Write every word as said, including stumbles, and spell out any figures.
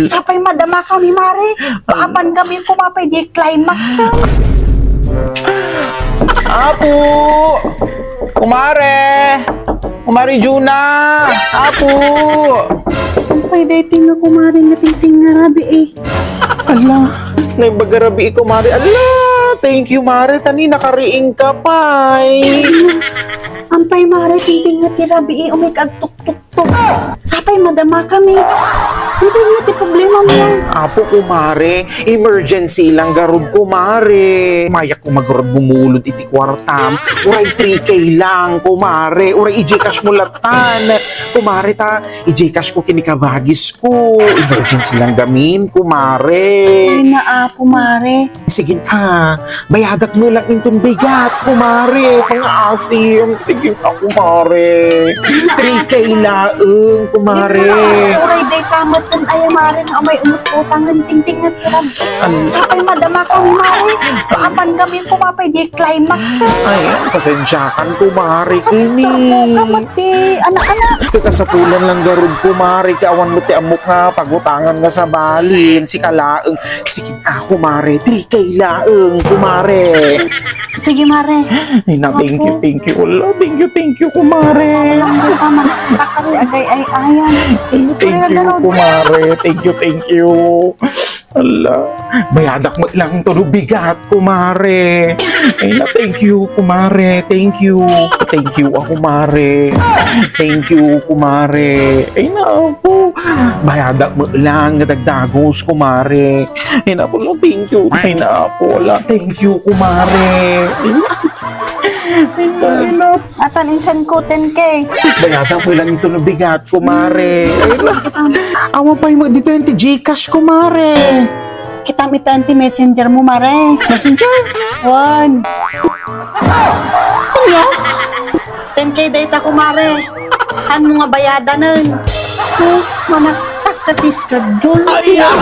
Sapay madama kami, mare. Paapan kami kumapay di climax. Apo! Kumare! Kumare Juna! Apo! Apay, daytoy nga kumare nga tingting nga rabii. Ala, naimbag a rabii, kumare. Ala, thank you, mare. Tani, nakariing ka pay. Ampay, mare, tingting nga ti rabii, umay ka agtuktuktok. Sapay madama kami. Daytoy nga ti problema mo. Apo, kumare, emergency lang garud, kumare. Mayak ko magarud bumulod iti kuartam. Uray three K lang, kumare. Uray i-GCash mo latan. Kumare, ta, i-GCash ko ken ni kabagis ko. Emergency lang gamin, kumare. Ay, naapo, mare. Sige ta, bayadak mo lang inton bigat, kumare. Pangaasim. Sige ta, kumare. Three K laeng, kumare. Uray, dayta met ken aya, mare, nga umay umut-utang nga tingting nga Sapay madama kami, mare. Paapan kami kumapay di climax. Ay, pasensyakan, kumare, kini. Kaistorbo ka met ti anak-anak. Kakasapulan lang garud, kumare, ket awan met ti ammok nga pagutangan nga sabali. Sika laeng. Sige, ah, kumare, three K laeng, kumare. Sige, mare. Ay, na, thank you, thank you. Wala, thank you, thank you, kumare. Wala, wala, wala. Agay, ay, ayan. Thank you, kumare. Thank you, thank you. Ala, bayadak met lang to no bigat, kumare. Ay na, thank you, kumare. Thank you. Thank you, ah, kumare. Thank you, kumare. Ay na, apo. Bayadak met lang nga dagdagos, kumare. Ay na, apo, no, thank you. Ay na, apo, ala. Thank you, kumare. Ay na, ay na, ay na. Atan, insan ko, ten K. Bayadak met lang to no bigat, kumare. Awan pay mo dito yung ti GCash, kumare. Kitam ita ti messenger mo, mare. Messenger? Wen. Ano? Ten K dayta, kumare. Haan mo nga bayadanen. Oh, manaktak ka ti schedule. Ay, ah.